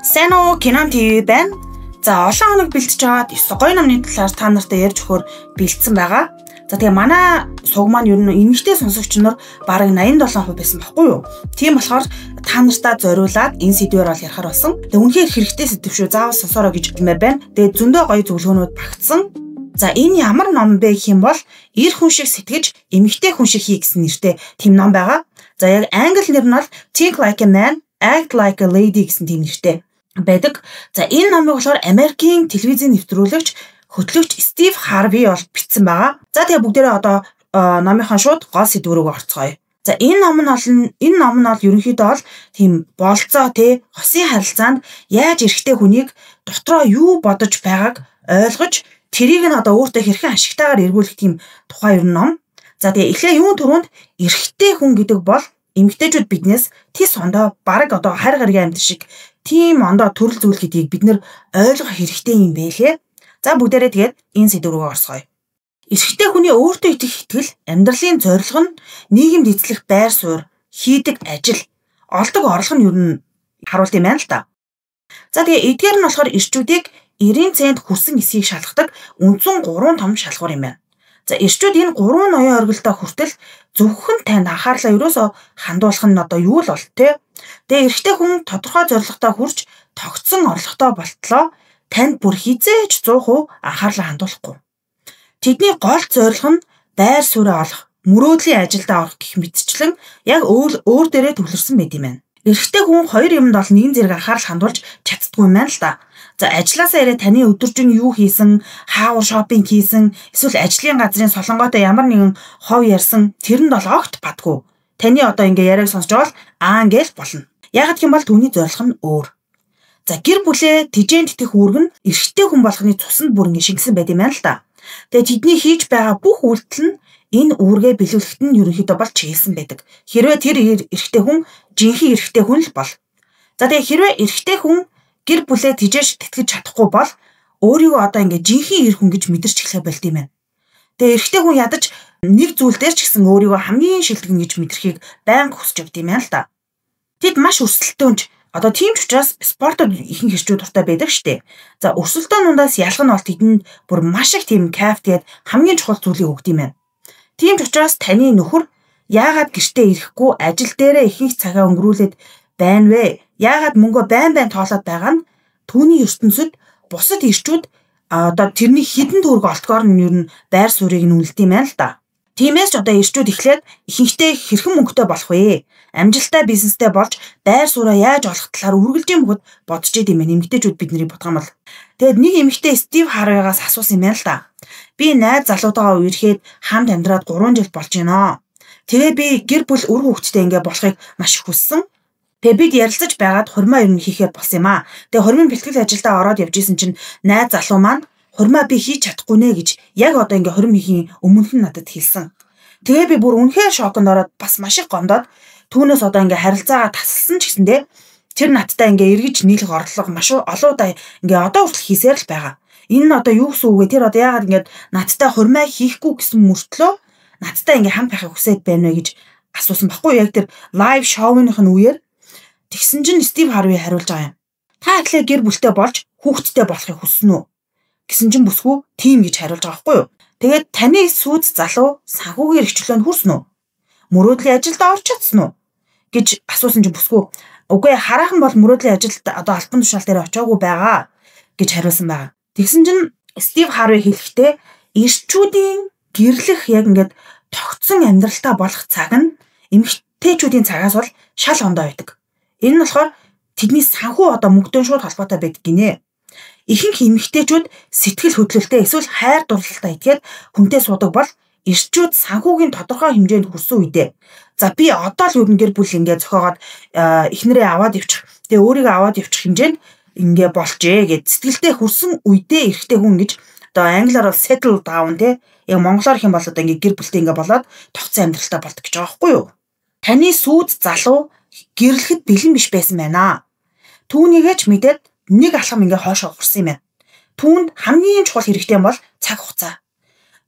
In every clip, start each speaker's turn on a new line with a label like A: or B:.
A: Сайн уу, Кино ТV байна. За, олон хоног бэлтэж аваад 9 гоё номны талаар та нартай ярьж өгөхөөр бэлдсэн байгаа. За, тэгээ манай суг маань ер нь эмэгтэй сонсогч нар бараг 87% байсан байхгүй юу? Тийм болохоор та нартаа зориулаад энэ сэдвээр бол ярихаар болсон. Тэгээ үнэхээр хэрэгтэй сэдв шүү. Заавал сонсороо гэж хэлмээр байна. Тэгээ зөндөө гоё зөвлөгөөнүүд багтсан. За, энэ ямар ном бэ гэх юм бол эр хүн шиг сэтгэж эмэгтэй хүн шиг хий гэсэн нэртэй тийм ном байгаа. За, яг англи нэр нь бол Think Like a Man, Act Like a Lady гэсэн тийм нэртэй байдаг. За, энэ номыг болохоор Америкийн телевизийн нэвтрүүлэгч, хөтлөгч Стив Харви бол бичсэн байгаа. За, тэгээ бүгдээрээ одоо номынхаа шууд гол сэдв рүү орцгоё. За, энэ ном нь бол ерөнхийдөө бол тийм болцоо те хосын харилцаанд яаж эрэгтэй хүнийг дотроо юу бодож байгааг ойлгож, тэрийг нь одоо өөртөө хэрхэн ашигтайгаар эргүүлэх тийм тухай ер нь ном. За, тэгээ эхлээ юун түрүүнд эрэгтэй хүн гэдэг бол эмэгтэйчүүд биднээс тис ондоо, бараг одоо харь гаригийн амьтан шиг тийм ондоо төрөл зүйл гэдгийг бид нэр ойлгох хэрэгтэй юм байлээ. За, бүгдээрээ тэгээд энэ сэдв рүү орцгоё. Эрэгтэй хүний өөртөө итгэх итгэл, амьдралын зорилго нь нийгэмд эзлэх байр суурь, хийдэг ажил, олдог орлого нь ер нь харуулт юм байна л да. За, тэгээ эдгээр нь болохоор эрчүүдийг 90 цент хүрсэн эсхийг шалгадаг үндсэн 3 том шалгуур юм байна. За, эрчүүд энэ 3 ноён оргилдоо хүртэл зөвхөн танд анхаарлаа ерөөсөө хандуулах нь одоо юу л бол те. Тэгээ эрэгтэй хүн тодорхой зорилготой хүрч тогтсон орлоготой болтлоо танд бүр хэзээ ч 100% анхаарлаа хандуулахгүй. Тэдний гол зорилго нь байр сууриа олох, мөрөөдлийн ажилдаа орох гэх мэтчлэн яг өөр өөр дээрээ төвлөрсөн байт юм байна. Эрэгтэй хүн хоёр юмд бол нэгэн зэрэг анхаарал хандуулж чаддгүй юм байна л да. За, ажилласаа ирээ таны өдөржин юу хийсэн, хаавар shopping хийсэн, эсвэл ажлын газрын солонгойтой ямар нэгэн хов ярьсан, тэрэнд бол огт падгүй. Таны одоо ингээ яриаг сонсч байгаа бол аа ингээл болно. Яг гэх юм бол түүний зорилго нь өөр. За, гэр бүлээ тэжээн тэтгэх үүрэг нь эрэгтэй хүн болгоны цуснд бүр ингээ шингэсэн байт юм байна л да. Тэгээ тэдний хийж байгаа бүх үйлдэл нь энэ үүргээ биелүүлэхэд нь ерөнхийдөө бол чиглэсэн байдаг. Хэрвээ тэр эрэгтэй хүн жинхэнэ эрэгтэй хүн л бол. За, тэгээ хэрвээ эрэгтэй хүн гэр бүлээ тэжээж тэтгэж чадахгүй бол өөрийгөө одоо ингээ жинхэнэ эр хүн гэж мэдэрч эхлэх болд юм байна. Тэгээ эрэгтэй хүн ядаж нэг зүйл дээр ч гэсэн өөрийгөө хамгийн шилдэг гэж мэдрэхийг байнга хүсэж явд юм байна л да. Тэд маш өрсөлдөөнч. Одоо тийм ч учраас спортод ихэнх эрчүүд дуртай байдаг штэ. За, өрсөлдөөн дундаас ялах нь бол тэдэнд бүр маш их тийм кайф, тэгээд хамгийн чухал зүйлийг өгдөг юм байна. Тийм ч учраас таны нөхөр яагаад гэртээ ирэхгүй, ажил дээрээ ихэнх цагаа өнгөрүүлээд байна вэ? Яагаад мөнгөө байн байн тоолоод байгаа нь түүний ертөнцид бусад эрчүүд одоо тэрний хэдэн төгрөг олдгоор нь ер нь байр суурийг нь үнэлдэг юм байна л да. Тиймээс ч одоо эрчүүд эхлээд ихэнхдээ хэрхэн мөнгөтэй болох вэ? Амжилттай бизнестэй болж байр сууриа яаж олох талаар үргэлжийн бөгөөд бодож идэм юм. Эмэгтэйчүүд бид нарыг бодох юм бол. Тэгээд нэг эмэгтэй Стив Харвигаас асуусан юм байна л да. Би найз залуутайгаа үерхэд хамт амьдраад 3 жил болж байна. Тэгээ би гэр бүл, үр хүүхэдтэй ингээ болохыг маш их хүссэн. Тэгээ бид ярилцаж байгаад хурмаа ер нь хийхээр болсон юм аа. Тэгээ хурмын бэлтгэл ажилдаа ороод явж исэн чинь найз залуу маань хурмаа би хийж чадахгүй нэ гэж яг одоо ингээ хурим хийхийн өмнөх нь надад хэлсэн. Тэгээ би бүр үнэхээр шоконд ороод, бас маш их гомдоод, түүнээс одоо ингээ харилцаагаа тасалсан ч гэсэндээ тэр надтай ингээ эргэж нийлэх оролдлого маш олон удаа ингээ одоо хүртэл хийсээр л байгаа. Энэ нь одоо юу гэсэн үг вэ? Тэр одоо яагаад ингээд надтай хурмаа хийхгүй гэсэн мөртлөө надтай ингээ хамт байхыг хүсээд байна вэ гэж асуусан баггүй, яг тэр live show-ных нь үеэр. Тэгсэн чинь Стив Харви хариулж байгаа юм. Та эхлээ гэр бүлтэй болж хүүхэдтэй болохыг хүссэн үү? Гэсэн чинь бүсгүй тийм гэж хариулж байгаа байхгүй юу? Тэгээд таны сүйд залуу санхүүгийн эрх чөлөөнд хүрсэн үү? Мөрөөдлийн ажилд орж чадсан уу? Гэж асуусан чинь бүсгүй үгүй, хараахан бол мөрөөдлийн ажилд одоо албан тушаал дээр очиагүй байгаа гэж хариулсан байгаа. Тэгсэн чинь Стив Харви хэлэхдээ эрчүүдийн гэрлэх, яг ингээд тогтсон амьдралтай болох цаг нь эмэгтэйчүүдийн цагаас бол шал ондоо байдаг. Энэ нь болохоор тэдний санхүү, одоо мөнгөтэй шууд холбоотой байдаг гинэ. Ихэнх эмэгтэйчүүд сэтгэл хөдлөлтөй эсвэл хайр дурлалтай итгээд хүнтэй суудаг бол эрчүүд санхүүгийн тодорхой хэмжээнд хүрсэн үедээ за, би одоо л ер нь гэр бүл ингээ зохиогоод эхнэрээ аваад явчих. Тэгээ өөрийгөө аваад явчих хэмжээнд ингээ болжээ гэд сэтгэлдээ хүрсэн үедээ эрэгтэй хүн гэж одоо англиар бол settle down те, яг монголоор хэм бол одоо ингээ гэр бүлтэй ингээ болоод тогтсон амьдралтай болдог гэж байгаа байхгүй юу? Таны сүйд залуу гэрлэхэд бэлэн биш байсан байна. Түүнийгээ ч мэдээд нэг алхам ингээ хойшоо ухарсан юм байна. Түүнд хамгийн чухал хэрэгтэй юм бол цаг хугацаа.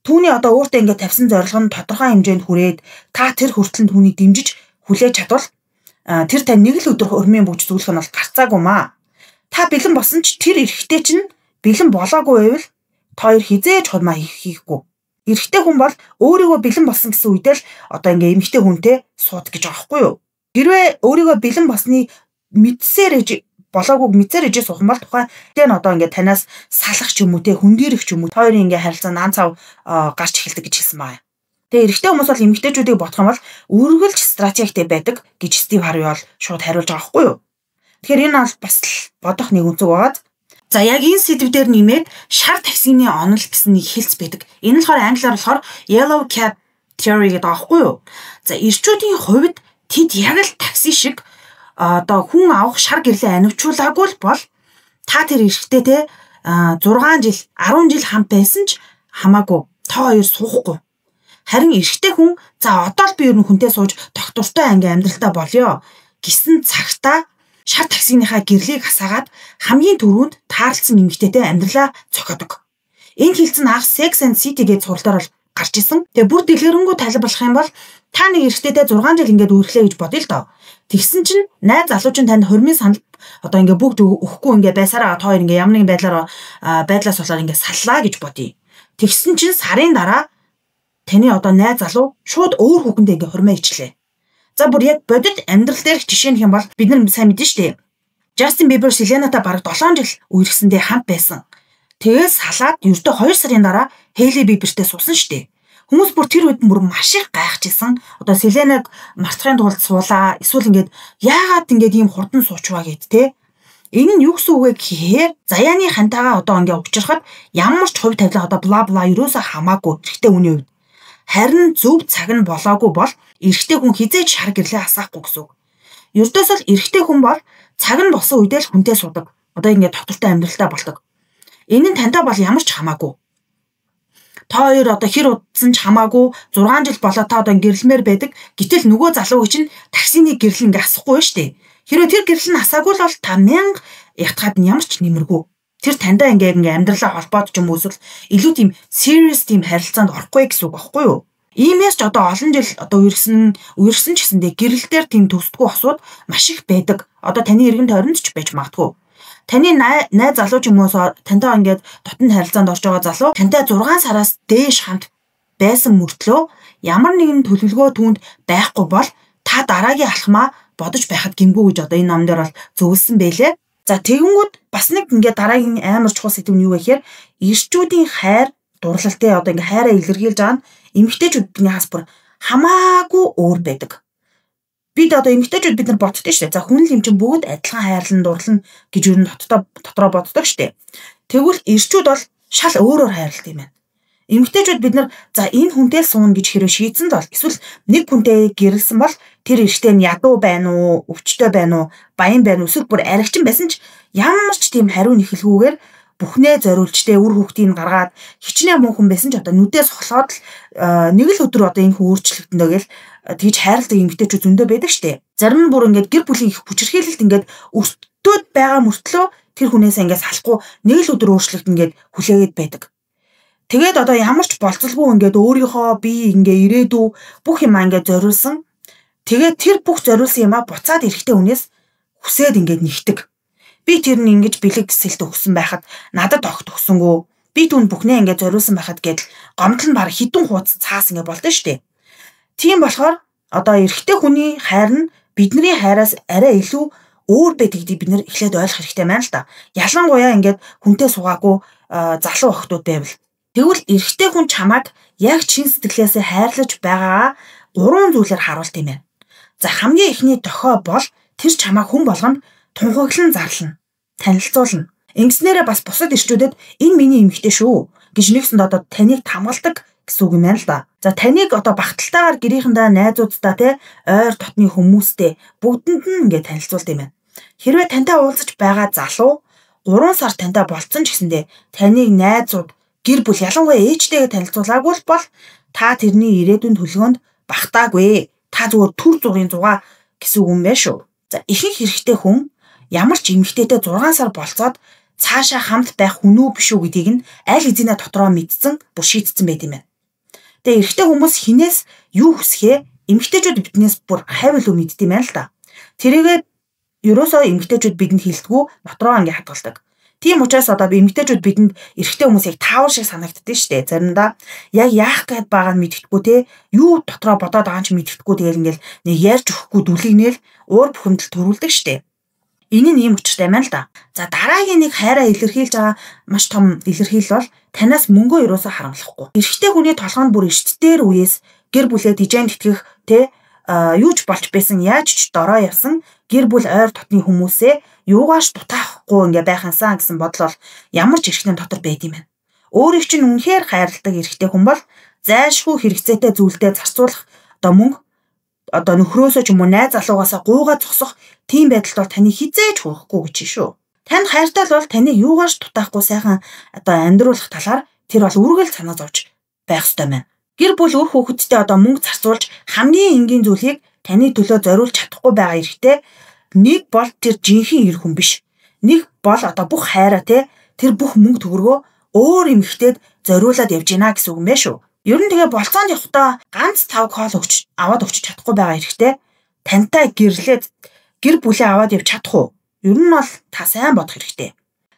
A: Түүний одоо өөртөө ингээ тавьсан зорилго нь тодорхой хэмжээнд хүрээд та тэр хүртэл түүнийг дэмжиж хүлээж чадвал тэр тань нэг л өдөр хурмын бөгж зүүлэх нь бол гарцаагүй маа. Та бэлэн болсон ч тэр эрэгтэй чинь бэлэн болоогүй байвал та хоёр хизээж хурмаа хийхгүй. Эрэгтэй хүн бол өөрийгөө бэлэн болсон гэсэн үедээ л одоо ингээ эмэгтэй хүнтэй сууд гэж байгаа байхгүй юу? Хэрвээ өөрийгөө бэлэн болсныг мэдсээр ээж болоогүйг мэдсээр ээжээ суух юм бол тухайн тэ нь одоо ингээ танаас салах ч юм уу те хөндөрөх ч юм уу та хоёрын ингээ харилцаа наан цав гарч эхэлдэг гэж хэлсэн байна. Тэгээ эрэгтэй хүмүүс бол эмэгтэйчүүдийг бодох юм бол үргэлж стратегтэй байдаг гэж Стив Харви бол шууд хариулж байгаа байхгүй юу? Тэгэхээр энэ бол бас л бодох нэг өнцөг байгаад. За яг энэ сэдв дээр нэмээд шар таксины онол гэсэн нэг хэлц байдаг. Энэ нь болохоор англиар болохоор yellow cab theory гэдэг байгаа байхгүй юу? За эрчүүдийн хувьд тэд яг л такси шиг одоо хүн авах шар гэрлээ анивчуулаагүй л бол та тэр эрэгтэй те 6 жил 10 жил хамт байсан ч хамаагүй та хоёр суухгүй. Харин эрэгтэй хүн за одоо л би ер нь хүнтэй сууж тогтвортой анги амьдралтай болёо гэсэн цагтаа шар таксиныхаа гэрлийг асаагаад хамгийн түрүүнд таарлцсан эмэгтэйтэй амьдралаа зохиодог. Энэ хэлц нь анх Sex and City гэж цувралаар бол гарч исэн. Тэгээ бүр дэлгэрэнгүй тайлбарлах юм бол та нэг эрэгтэйтэй 6 жил ингээд үерхлээ гэж бодъё л доо. Тэгсэн чинь найз залуу чинь танд хормын санал одоо ингээд бүгд өгөхгүй ингээд байсараа та хоёр ингээд ямар нэгэн байдлаар байдлаас болоод ингээд саллаа гэж бодъё. Тэгсэн чинь сарын дараа таны одоо найз залуу шууд өөр хүүхэндээ ингээд хормоо ичлээ. За бүр яг бодит амьдрал дээрх жишээ нөх юм бол бид нар сайн мэднэ шүү дээ. Justin Bieber Selena-тай бараг 7 жил үерхсэндээ хамт байсан. Тэгээд салаад ердөө 2 сарын дараа Hailey Bieber-тэй суусан шүү дээ. Хүмүүс бүр тэр үед бүр маш их гайхажсэн. Одоо Selena-г мартахын тулд суулаа. Эсвэл ингээд яагаад ингээд ийм хурдан суучваа гэд те. Энэ нь юу гэсэн үг вэ гэхээр заяаны хантайгаа одоо ингээд учрахад ямар ч хувь тавилга одоо бла бла ерөөсөө хамаагүй эрэгтэй хүний хувьд. Харин зөв цаг нь болоогүй бол эрэгтэй хүн хизээж шар гэрлээ асаахгүй гэсэн үг. Ердөөсөө л эрэгтэй хүн бол цаг нь болсон үедээ л хүнтэй суудаг. Одоо ингээд тогтвортой амьдралтай болдог. Энэ нь тантай бол ямар ч хамаагүй. Та хоёр одоо хэр удсан ч хамаагүй 6 жил болоо та одоо гэрлэмээр байдаг. Гэтэл нөгөө залууг чинь таксины гэрэл ингээ асахгүй шүү дээ. Хэрвээ тэр гэрэл нь асаагүй л бол та 1000 ятгаад нь ямар ч нэмэргүй. Тэр таньдаа ингээ амьдралаа холбоод ч юм уу эсвэл илүү тийм serious тийм харилцаанд орохгүй гэсэн үг байхгүй юу? Иймээс ч одоо олон жил одоо үерхсэн ч гэсэндээ гэрэл дээр тийм төсдгүү осууд маш их байдаг. Одоо таны эргэн тойронд ч байж магадгүй. Таны найз залуу ч юм уу тантай ингээд дотн харилцаанд орж байгаа залуу тантай 6 сараас дээш хамт байсан мөртлөө ямар нэгэн төлөвлөгөө түүнд байхгүй бол та дараагийн алхмаа бодож байхад гэмгүй гэж одоо энэ ном дээр бол зөвлөсөн байлээ. За тэгэнгүүт бас нэг ингээд дараагийн амар чухал сэдэв нь юу вэ гэхээр эрчүүдийн хайр дурлалтай одоо ингээд хайраа илэрхийлж байгаа нь эмэгтэйчүүд бидний хас бүр хамаагүй өөр байдаг. Бид одоо эмэгтэйчүүд бид нар боддоо шүү дээ. За хүн л юм чинь бүгд адилхан хайрлан дурлана гэж юу н дотроо боддог шүү дээ. Тэгвэл эрчүүд бол шал өөрөөр хайрладаг юм байна. Эмэгтэйчүүд бид нар за энэ хүнтэй л сууна гэж хэрэг шийдсэн бол эсвэл нэг хүнтэй гэрэлсэн бол тэр эрэгтэй нь ядуу байна уу, өвчтөй байна уу, баян байна уу, эсвэл бүр аригчин байсан ч ямар ч тийм хариу нэхэлгүйгээр бүхнээ зориулжтэй үр хүүхдийг гаргаад хичнээн муу хүн байсан ч одоо нүдээ сохлоод л нэг л өдөр одоо энэ хүн өөрчлөгдөнө гэл тэгж хайрладаг эмэгтэйчүүд зөндөө байдаг штэ. Зарим нь бүр ингээд гэр бүлийн их хүчирхийлэлт ингээд өртөөд байгаа мөртлөө тэр хүнээсээ ингээд салахгүй нэг л өдөр өөрчлөгдөн гээд хүлээгээд байдаг. Тэгээд одоо ямар ч болцолгүй ингээд өөрийнхөө бие ингээ ирээдүй бүх юмаа ингээд зориулсан. Тэгээд тэр бүх зориулсан юмаа буцаад эрэгтэй хүнээс хүсээд ингээд нэгдэг. Би тэр нь ингэж бэлэг сэлт өгсөн байхад надад огт өгсөнгөө. Би түүнд бүхнээ ингээд зориулсан байхад гэдэл гомдол нь баг хідэн хууц цаас ингээд болдоо штэ. Тийм болохоор одоо эрэгтэй хүний хайр нь бидний хайраас арай илүү өөр байдаг гэдгийг бид нэр эхлээд ойлгох хэрэгтэй байна л да. Ялангуяа ингээд хүнтэй суугаагүй залуу охтууд байвал. Тэгвэл эрэгтэй хүн чамайг яг чин сэтгэлээсээ хайрлаж байгаагаа гурван зүйлээр харуулт юм байна. За хамгийн эхний дохио бол тэр чамайг хүн болгонд тунхаглан зарлана, танилцуулна. Ингэснээрээ бас бусад эрчүүдэд энэ миний эмэгтэй шүү гэж нэгсэнд одоо таныг тамгалдаг гэсэн үг юм байна л да. За таныг одоо багталтайгаар гэрийнхэндээ найзуудтай те ойр дотны хүмүүстэй бүгдэнд нь ингээд танилцуулт юм байна. Хэрвээ тантай уулзаж байгаа залуу 3 сар тантай болцсон ч гэсэндээ таныг найзууд гэр бүл ялангуяа ээжтэйгээ танилцуулаагүй бол та тэрний ирээдүйн төлгөөнд багтаагүй. Та зүгээр төр зургийн зугаа гэсэн үг юм байна шүү. За ихэнх хэрэгтэй хүн ямар ч эмэгтэйтэй 6 сар болцоод цаашаа хамт байх хүн үү биш үү гэдгийг нь аль хэзээ дотроо мэдсэн, бүр шийдсэн байт юм байна. Тэгээ эрэгтэй хүмүүс хинээс юу хүсхээ эмэгтэйчүүд биднээс бүр хайв илүү мэддэг юм байна л да. Тэрийгээ Ерөөсөө эмэгтэйчүүд бидэнд хэлдэггүй, дотроо ингээ хадгалдаг. Тийм учраас одоо эмэгтэйчүүд бидэнд эрэгтэй хүмүүс яг таавар шиг санагддээ штэ. Заримдаа яг яах гээд байгаа нь мэддэхгүй те. Юу дотроо бодоод байгаа нь ч мэддэхгүй, тэгэл ингээл нэг ярьж өгөхгүй дүлийг нээл уур бухимдал төрүүлдэг штэ. Энэ нь ийм учиртай байна л да. За дараагийн нэг хайраа илэрхийлж байгаа маш том илэрхийлэл бол танаас мөнгөө ерөөсөө харамлахгүй. Эрэгтэй хүний толгойн бүр эртдээр үеэс гэр бүлээ дижайн тэтгэх те юу ч болж байсан, яаж ч дороо явсан гэр бүл ойр дотны хүмүүсээ юугаарч дутаахгүй ингээ байхансаа гэсэн бодол бол ямар ч эрхтэн дотор байд юм байна. Өөрийг чинь үнэхээр хайрладаг эрэгтэй хүн бол зайлшгүй хэрэгцээтэй зүйлдээ зарцуулах одоо мөнгө одоо нөхрөөсөө ч юм уу найз залуугаасаа гуугаа зогсох тийм байдалд бол таны хизээж хүрэхгүй гэж шүү. Танд хайртай л бол таныг юугаарч дутаахгүй сайхан одоо амьдруулах талаар тэр бол үргэлж санаа зовж байх ёстой байна. Гэр бүл үр хүүхэдтэй одоо мөнгө зарцуулж хамгийн энгийн зүйлийг таны төлөө зориулж чадахгүй байгаа эрэгтэй нэг бол тэр жинхэнэ эр хүн биш. Нэг бол одоо бүх хайраа те тэр бүх мөнгө төгрөгөө өөр эмэгтэйд зориулаад явж гинэ гэсэн үг юм байна шүү. Ер нь тэгээ болцоонд явахдаа ганц 5 кол өгч аваад өгч чадахгүй байгаа эрэгтэй тантай гэрлээд гэр бүлээ аваад явж чадах уу? Ер нь бол та сайн бодох хэрэгтэй.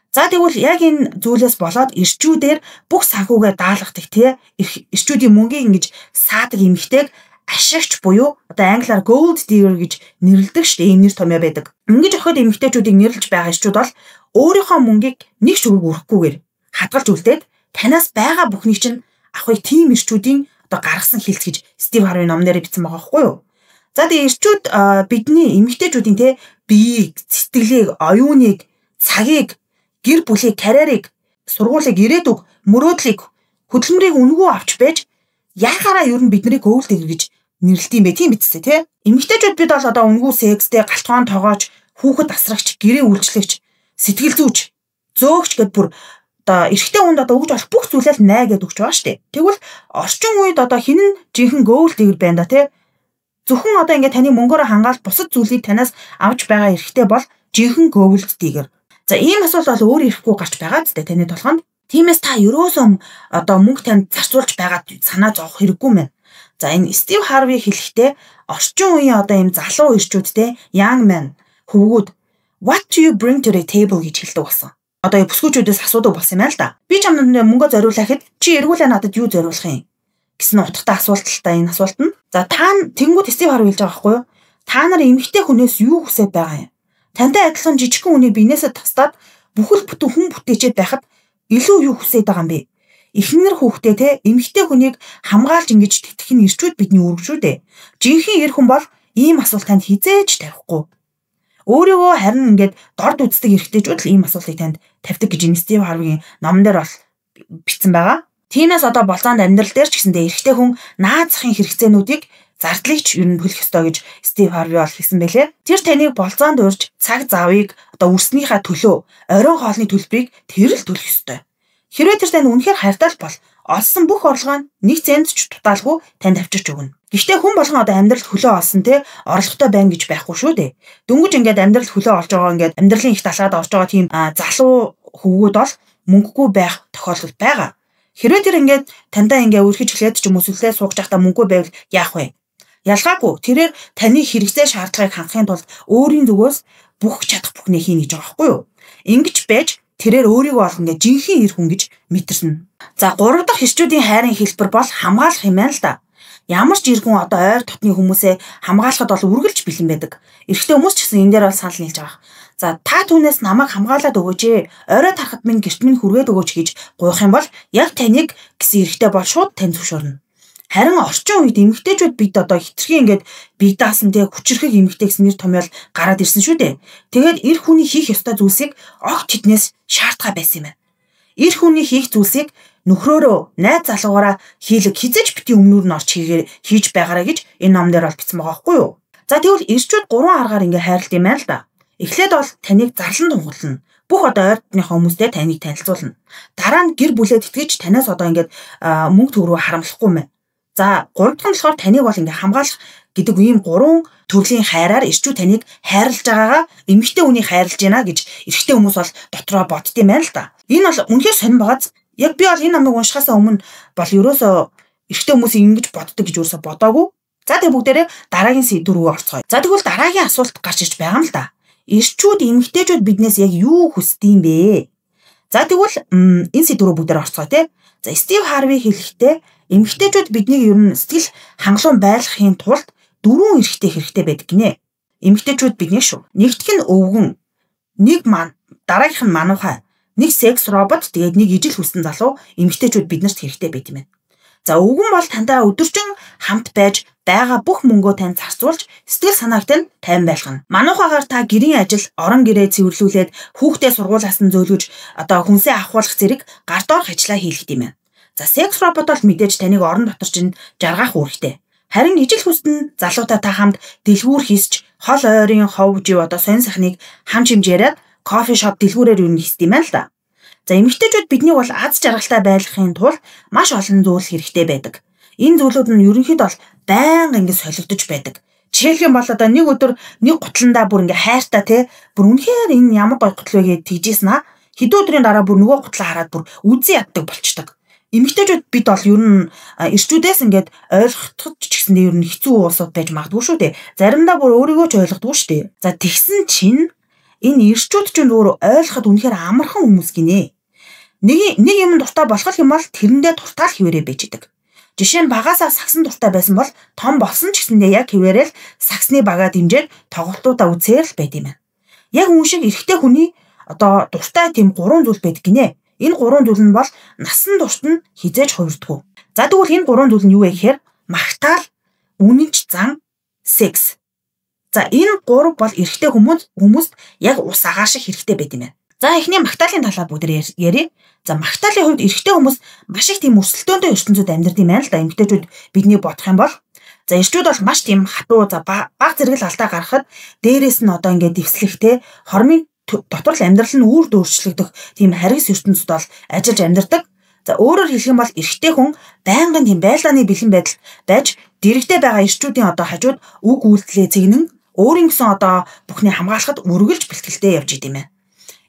A: За тэгвэл яг энэ зүйлээс болоод эрчүүдээр бүх санхүүгээ даалгадаг тий эрчүүдийн мөнгийг ингэж саадаг эмэгтэйг ашигч буюу одоо англиар gold digger гэж нэрлэдэг шүү дээ. Ийм нэр томьёо байдаг. Ингэж охид эмэгтэйчүүдийг нэрлэж байгаа эрчүүд бол өөрийнхөө мөнгийг нэг шүрэг өрөхгүйгээр хадгалж үлдээд танаас байгаа бүхнийг чинь авахыг тийм эрчүүдийн одоо гаргасан хилц гэж Стив Харви номноор бичсэн байгаа байхгүй юу? За тэгээ эрчүүд бидний эмэгтэйчүүдийн тий биеийг, сэтгэлийг, оюуныг, цагийг, гэр бүлийг, карьерийг, сургуулийг, ирээдүг, мөрөөдлийг, хөдөлмөрийг үнэгүй авч байж яхаараа ер нь биднийг gold digger гэж нэрлэдэг юм бэ тийм биз дээ тий. Эмэгтэйчүүд бид бол одоо үнэгүй секстэй, галтгоон тогооч, хүүхэд асрагч, гэрээ үйлчлэгч, сэтгэл зүйч, зөөгч гэд бүр одоо эрэгтэй хүнд одоо өгж болох бүх зүйлээ л най гэдээ өгч байгаа шүү дээ. Тэгвэл орчин үед одоо хин нь жинхэнэ gold digger байна да тий. Зөвхөн одоо ингээд таны мөнгөөрөө хангаал бусад зүйлийг танаас авч байгаа эрэгтэй бол жинхэнэ gold digger. За ийм асуулт бол өөр ирэхгүй гарч байгаа зү таны толгойд. Тиймээс та ерөөсөө одоо мөнгө танд зарцуулж байгаад санаа зовох хэрэггүй мэн. За энэ Стив Харви хэлэхдээ орчин үеийн одоо ийм залуу эрчүүдтэй young man хөвгүүд what do you bring to the table гэж хэлдэг болсон. Одоо бүсгүүчүүдээс асуудаг болсон юм байна л да. Би чамд мөнгө зориулахад чи эргүүлээ надад юу зориулах юм гэсэн утгатай асуулт л та энэ асуулт нь. За та тэнгууд Стив Харви хэлж байгаа байхгүй юу? Та нар эмэгтэй хүнээс юу хүсэж байгаа юм? Тантай адилхан жижигхэн хүний биенээсээ тастаад бүхэл бүтэн хүн бүтээчээд байхад илүү юу хүсээд байгаа юм бэ? Эхнэр хүүхдээ те эмэгтэй хүнийг хамгаалж ингэж тэтгэх нь эрчүүд бидний үүрэг шүү дээ. Жинхэнэ эр хүн бол ийм асуулт танд хизээж тавихгүй. Өөрийгөө харин ингээд дорд үздэг эрэгтэйчүүд л ийм асуултыг танд тавьдаг гэж Стив Харвигийн номон дээр бол бичсэн байгаа. Тиймээс одоо болцоонд амьдрал дээр ч гэсэндээ эрэгтэй хүн наад захын хэрэгцээнүүдийг зардлыг ч ер нь төлөх ёстой гэж Стив Харви бол хэлсэн байлээ. Тэр таныг болцоонд урьж цаг завыг одоо үрснийхаа төлөө оройн хоолны төлбөрийг тэр л төлөх ёстой. Хэрвээ тэр танд үнэхээр хайртай л бол олсон бүх орлогоо нэг цент ч дутаалгүй танд авчирч өгнө. Гэхдээ хүн болгон одоо амьдралд хөлөө олсон те орлоготой байна гэж байхгүй шүү дээ. Дөнгөж ингээд амьдралд хөлөө олж байгаа ингээд амьдралын их далаад орж байгаа тийм залуу хөвгүүд бол мөнгөгүй байх тохиолдол байгаа. Хэрвээ тэр ингээд таньдаа ингээд өрхөж эхлээд ч юм уу сүлдээ суугч байхдаа мөнгөгүй байвал яах вэ? Ялгаагүй тэрээр таны хэрэгцээ шаардлагыг хангахын тулд өөрийн зүгээс бүх чадах бүхнээ хийнэ гэж байгаа байхгүй юу? Ингэж байж тэрээр өөрийгөө бол ингээд жинхэнэ эр хүн гэж мэдэрнэ. За 3 дахь эрчүүдийн хайрын хэлбэр бол хамгаалах юм байна л да. Ямар ч эр хүн одоо ойр дотны хүмүүсээ хамгаалахад бол үргэлж бэлэн байдаг. Эрэгтэй хүмүүс ч гэсэн энэ дээр бол санал нийлж байгаа. За та түүнээс намайг хамгаалаад өгөөч ээ. Орой тарахад минь гэрт минь хүргээд өгөөч гэж гуйх юм бол яг таныг гэсэн эрэгтэй бол шууд тань зөвшөөрнө. Харин орчин үед эмэгтэйчүүд бид одоо хитрхи ингээд бие даасан тэг хүчирхэг эмэгтэй гэсэн нэр томьёол гараад ирсэн шүү дээ. Тэгээд эр хүний хийх ёстой зүйлсийг огт тэднээс шаардгаа байсан юм байна. Эр хүний хийх зүйлсийг нөхрөөрөө найз залуугаараа хийлэг хизээж бити өмнөр нь орч хийгээр хийж байгаарэ гэж энэ ном дээр бол бичсэн байгаа байхгүй юу? За тэгвэл эрчүүд 3 аргаар ингээд хайрлт юм байна л да. Эхлээд бол таныг зарлан тунхаглана. Бүх одоо ойртныхоо хүмүүстэй таныг танилцуулна. Дараа нь гэр бүлээ тэтгэж танаас одоо ингээд мөнгө төгрөгөө харамлахгүй юм. За 3 дахь нь болохоор таныг бол ингээ хамгаалах гэдэг ийм 3 төрлийн хайраар эрчүүд таныг хайрлаж байгаагаа эмэгтэй хүнийг хайрлаж байна гэж эрэгтэй хүмүүс бол дотроо боддсон юм байна л да. Энэ бол үнэхээр сонирн байгааз. Яг би бол энэ номыг уншихаасаа өмнө бол ерөөсөө эрэгтэй хүмүүс ингэж боддог гэж ерөөсөө бодоагүй. За тэгээ бүгдээрээ дараагийн сэдв рүү орцгоё. За тэгвэл дараагийн асуулт гарч ирж байгаа юм л да. Эрчүүд эмэгтэйчүүд биднээс яг юу хүсдэг юм бэ? За тэгвэл энэ сэдв рүү бүгдээр орцгоё те. За Стив Харви хэлэхдээ эмэгтэйчүүд биднийг ер нь сэтгэл хангалуун байлгахын тулд 4 эрхтэй хэрэгтэй байдаг гинэ. Эмэгтэйчүүд биднийг шүү. Нэгдэх нь өвгөн, нэг дараагийнх нь мануухай, нэг секс робот, тэгээд нэг ижил хүссэн залуу эмэгтэйчүүд биднэрт хэрэгтэй байт юм байна. За өвгөн бол тантай өдөржин хамт байж байгаа бүх мөнгөө тань зарцуулж сэтгэл санааг тань тайван байлгана. Мануухайгаар та гэрийн ажил, орон гэрээ цэвэрлүүлээд хүүхдээ сургуулиас нь зөөлгөж одоо хүнсээ авахуулах зэрэг гар доорх ажлаа хийлгэх юм байна. За секс робот бол мэдээж таныг орон дотор чинь жаргаах үүрэгтэй. Харин ижил хүссэн залуутай та хамт дэлгүүр хийсч хол ойрын хов жив одоо сонь сахныг хам чимж яриад кофе шоп дэлгүүрээр юу хийсдэг юм байна л да. За эмэгтэйчүүд биднийг бол аз жаргалтай байлгахын тулд маш олон зүйл хэрэгтэй байдаг. Энэ зүйлүүд нь ерөнхийдөө бол байнга ингэ солигдож байдаг. Жишээлх юм бол одоо нэг өдөр нэг гутландаа бүр ингэ хайртай те бүр үнэхээр энэ ямар гоё гутал вэ гэж тэгжсэн аа. Хэдэн өдрийн дараа бүр нөгөө гутлаа хараад бүр үзэн яддаг болчдөг. Эмэгтэйчүүд бид бол ер нь эрчүүдээс ингээд ойлгоход ч гэсэндээ ер нь хэцүү улсууд байж магадгүй шүү дээ. Заримдаа бүр өөрийгөө ч ойлгодгүй шүү дээ. За тэгсэн чинь энэ эрчүүд чинь өөр ойлгоход үнэхээр амархан хүмүүс гинэ. Нэг юм дуртай болох юм бол тэрэндээ дуртай л хэвээрээ байж идэг. Жишээ нь багасаа сагсан дуртай байсан бол том болсон ч гэсэндээ яг хэвээрээ л сагсны багаа дэмжиж тоглолтуудаа үзээр л байд юм байна. Яг үүн шиг эрэгтэй хүний одоо дуртай тийм 3 зүйл байдаг гинэ. Энэ 3 зүйл нь бол насан туршид нь хизээж хувирдаггүй. За тэгвэл энэ 3 зүйл нь юу вэ гэхээр магтаал, үнэнч зан, секс. За энэ 3 бол эрэгтэй хүмүүст яг ус агаар шиг хэрэгтэй байд юм байна. За эхний магтаалын талаар бүгд ярья. За магтаалын хувьд эрэгтэй хүмүүс маш их тийм өрсөлдөөнтэй ертөнцид амьдардаг юм байна л да. Эмэгтэйчүүд бидний бодох юм бол за эрчүүд бол маш тийм хатуу, за баг зэрэг л алдаа гаргахад дээрээс нь одоо ингээд дэвслэхтэй хормын дотор л амьдрал нь үрд өөрчлөгдөх тийм харгас ертөнцид бол ажиллаж амьдардаг. За өөрөөр хэлэх юм бол эрэгтэй хүн байнгын тийм байлдааны бэлэн байдал байж дэрэгдээ байгаа эрчүүдийн одоо хажууд үг үйлдэлээ цэгнэн өөрийн гэсэн одоо бүхний хамгаалахад үргэлж бэлтгэлтэй явж идэм юм.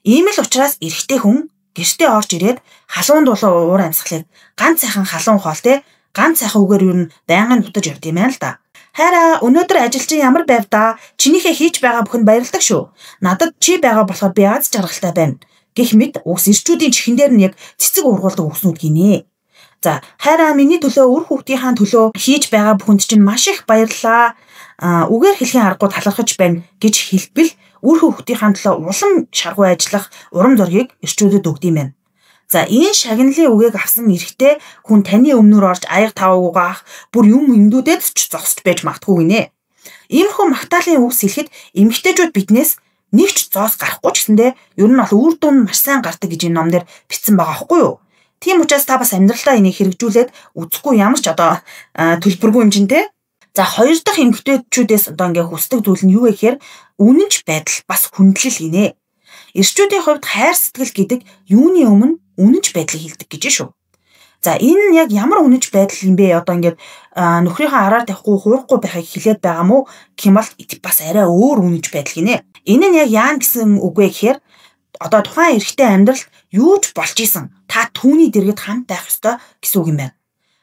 A: Ийм л учраас эрэгтэй хүн гэртээ орж ирээд халуун дулуун уур амьсгалыг ганц сайхан халуун хоол те ганц сайхан үгээр юу н байнгын дутаж явд юм байна л да. Хайраа өнөөдөр ажил чинь ямар байв да? Чинийхээ хийж байгаа бүхэнд баярладаг шүү. Надад чи байгаа болохоор би аз жаргалтай байна. Гэх мэт үгс эрчүүдийн чихэн дээр нь яг цэцэг ургуулдаг үгснүүд гинэ. За хайраа миний төлөө үр хүүхдийнхаа төлөө хийж байгаа бүхэнд чинь маш их баярлалаа. Үгээр хэлхийн аргагүй талархаж байна гэж хэлбэл үр хүүхдийнхаа төлөө улам шаргуу ажиллах урам зоригийг эрчүүдэд өгд юм байна. За энэ шагналын үгийг авсан эрэгтэй хүн таны өмнөр орж аяга таваагүйгаах бүр юм эндүүдэд ч зогсож байж магадгүй гинэ. Иймэрхүү магтаалын үгс хэлэхэд эмэгтэйчүүд биднээс нэг ч зоос гарахгүй ч гэсэндээ ер нь бол үр дүн маш сайн гардаг гэж энэ ном дээр бичсэн байгаа байхгүй юу? Тийм учраас та бас амьдралдаа энийг хэрэгжүүлээд үзэхгүй ямар ч одоо төлбөргүй юм чинь те. За хоёр дахь эмэгтэйчүүдээс одоо ингээ хүсдэг зүйл нь юу вэ гэхээр үнэнч байдал бас хүндлэл гинэ. Эрчүүдийн хувьд хайр сэтгэл гэдэг юуны өмнө үнэнч байдлыг хэлдэг гэж шүү. За энэ нь яг ямар үнэнч байдал юм бэ? Одоо ингээд нөхрийнхөө араар тавихгүй, хуурахгүй байхыг хэлээд байгаа мó гэх юм бол бас арай өөр үнэнч байдал гинэ. Энэ нь яг яана гэсэн үг вэ гэхээр одоо тухайн эрэгтэй амьдралд юу ч болж исэн та түүний дэргэд хамт байх ёстой гэсэн үг юм байна.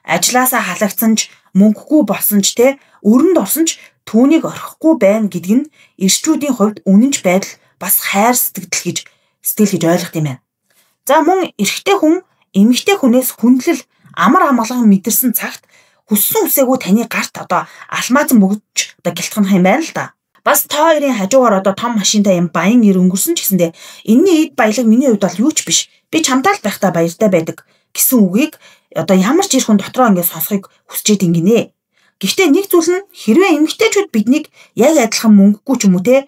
A: Ажлаасаа халагдсан ч, мөнгөгүй болсон ч те өрөнд орсон ч түүнийг орхихгүй байна гэдг нь эрчүүдийн хувьд үнэнч байдал бас хайр сэтгэл гэж ойлгох юм байна. За мөн эрэгтэй хүн эмэгтэй хүнээс хүндлэл амар амгалан мэдэрсэн цагт хүссэн үсээгүй таны гарт одоо алмаазан бөгж одоо гэлтгах юм байна л да. Бас та хоёрын хажуугаар одоо том машинтай юм баян ир өнгөрсөн ч гэсэндээ энэний эд баялаг миний хувьд бол юу ч биш. Би чамтай л байхдаа баяртай байдаг гэсэн үгийг одоо ямар ч ир хүн дотроо ингээд сонсохыг хүсчээд ингэнэ. Гэхдээ нэг зүйл нь хэрвээ эмэгтэйчүүд биднийг яг адилхан мөнгөгүй ч юм уу те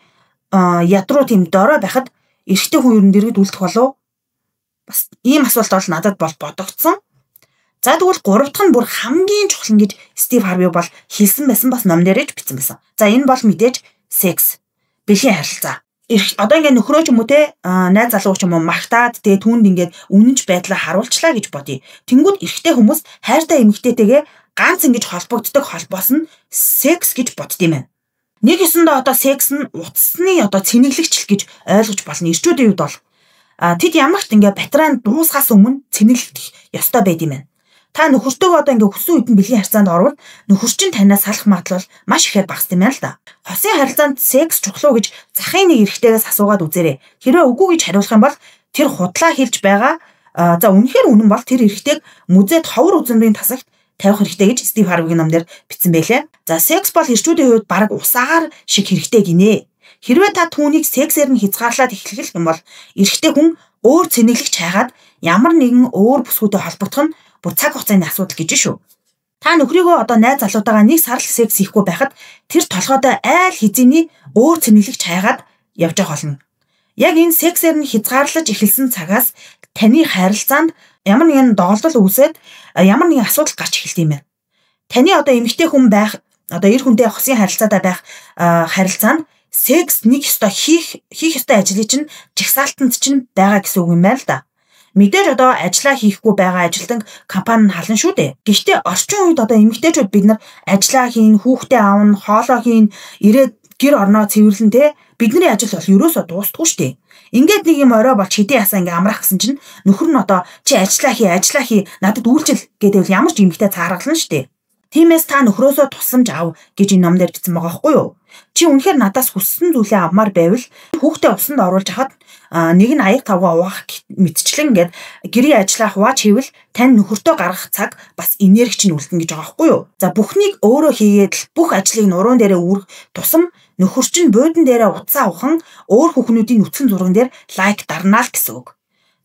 A: ядруу тийм дорой байхад эрэгтэй хүн ер нь дэргэд үлдэх болов? Бас ийм асуулт бол надад бол бодогдсон. За тэгвэл гурав дахь нь бүр хамгийн чухал нь гэж Стив Харви бол хэлсэн байсан, бас ном дээрээ ч бичсэн байсан. За энэ бол мэдээж секс, бэлгийн харилцаа. Одоо ингээд нөхрөө ч юм уу те найз залуу ч юм уу магтаад тэгээ түүнд ингээд үнэнч байдлаа харуулчлаа гэж бодъё. Тэнгүүд эрэгтэй хүмүүс хайртай эмэгтэйтэйгээ ганц ингэж холбогддог холбоос нь секс гэж бодд юм байна. Нэг ёсондоо одоо секс нь утасны одоо цэнэглэгч гэж ойлгож болно. Эрчүүдийн хувьд бол тэд ямагт ингээ батарейн дуусахаас өмнө цэнэглэх ёстой байд юм байна. Та нөхөртөөгөө одоо ингээ хүссэн үед нь бэлгийн харьцаанд орвол нөхөр чинь танаас салах магадлал маш ихээр багасдаг юм байна л да. Хосын харилцаанд секс чухал уу гэж захын нэг эрэгтэйгээс асуугаад үзээрэй. Хэрвээ үгүй гэж хариулах юм бол тэр худлаа хэлж байгаа. За үнэхээр үнэн бол тэр эрэгтэйг музейд ховор үзэмрийн тасагт тавих хэрэгтэй гэж Стив Харвигийн номдэр бичсэн байлээ. За секс бол эрчүүдийн хувьд бараг ус агаар шиг хэрэгтэй гинэ. Хэрвээ та түүнийг сексээр нь хязгаарлаад эхлэх юм бол эрэгтэй хүн өөр цэнэглэгч хайгаад ямар нэгэн өөр бүсгүйтэй холбогдох нь бүр цаг хугацааны асуудал гэж шүү. Та нөхрийгөө одоо найз залуутайгаа нэг сар л секс хийхгүй байхад тэр толгойдоо айл хэзээний өөр цэнэглэгч хайгаад явж байгаа болно. Яг энэ сексээр нь хязгаарлаж эхэлсэн цагаас таны харилцаанд ямар нэгэн доголдол үүсээд ямар нэгэн асуудал гарч эхэлдэг юм байна. Таны одоо эмэгтэй хүн байх, одоо эр хүнтэй хосын харилцаатай байх харилцаанд секс нэг ёстой хийх ёстой ажлыг чинь жагсаалтанд чинь байгаа гэсэн үг юм байна л да. Мэдээж одоо ажиллаа хийхгүй байгаа ажилтан компани нь хална шүү дээ. Гэхдээ орчин үед одоо эмэгтэйчүүд бид нар ажиллаа хийн, хүүхдээ аавна, хоолоо хийн, ирээд гэр орноо цэвэрлэн те. Бидний ажил бол ерөөсөө дуустдаггүй шүү дээ. Ингээд нэг юм орой болж хэдий ясаа ингээ амрах гэсэн чинь нөхөр нь одоо чи ажиллаа хий, надад үйлчил гэдээвэл ямар ч эмэгтэй цааргална шүү дээ. Тиймээс та нөхрөөсөө тусламж ав гэж энэ ном дээр бичсэн байгаа байхгүй юу? Чи үнэхээр надаас хүссэн зүйлээ авмаар байвал хүүхдээ усанд оруулж хахад нэг нь аяг тавгаа угаах мэтчлэн ингээд гэрийн ажлаа хувааж хийвэл тань нөхөртөө гаргах цаг бас энерги чинь үлдэнэ гэж байгаа байхгүй юу? За бүхнийг өөрөө хийгээд л бүх ажлыг нуруунд дээрээ үүрэх тусам нөхөр чинь буудан дээрээ утсаа ухан өөр хүүхнүүдийн нүцгэн зурган дээр лайк дарнаа л гэсэн үг.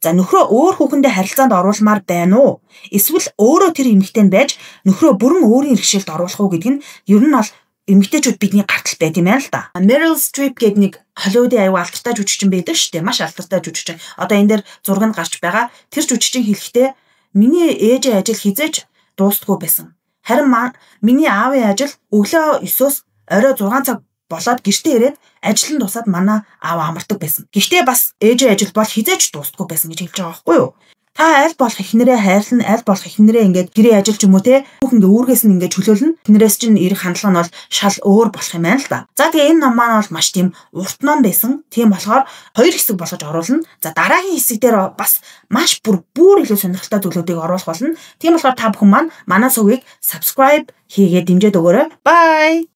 A: За нөхрөө өөр хүүхэндээ харилцаанд оруулмаар байна уу? Эсвэл өөрөө тэр эмэгтэй нь байж нөхрөө бүрэн өөрийн бэрхшээлд оруулах уу гэдэг нь ер нь бол эмэгтэйчүүд бидний гартал байд юм байна л да. Meryl Streep гэдэг нэг Холливуудын аюу алдартай жүжигчин байдаг шүү дээ. Маш алдартай жүжигчин. Одоо энэ дээр зураг нь гарч байгаа. Тэр жүжигчин хэлэхдээ миний ээжийн ажил хизээч дуустдаггүй байсан. Харин миний аавын ажил өглөө 9-өөс орой 6 цаг болоод гэртээ ирээд ажил нь дуусаад манай аав амардаг байсан. Гэхдээ бас ээжийн ажил бол хизээч дуустдаггүй байсан гэж хэлж байгаа байхгүй юу? Та аль болох эхнэрээ хайрлна, аль болох эхнэрээ ингээд гэрээ ажил ч юм уу те бүх ингээд үүргээс нь ингээд чөлөөлнө. Эхнэрээс чинь ирэх хандлага нь бол шал өөр болох юм байна л да. За тэгээ энэ ном маань бол маш тийм урт ном байсан. Тийм болохоор хоёр хэсэг болгож оруулна. За дараагийн хэсэг дээр бас маш бүр илүү сонирхолтой зүйлүүдийг оруулах болно. Тийм болохоор та бүхэн маань манай сувгийг subscribe хийгээд дэмжиж өгөөрэй. Bye.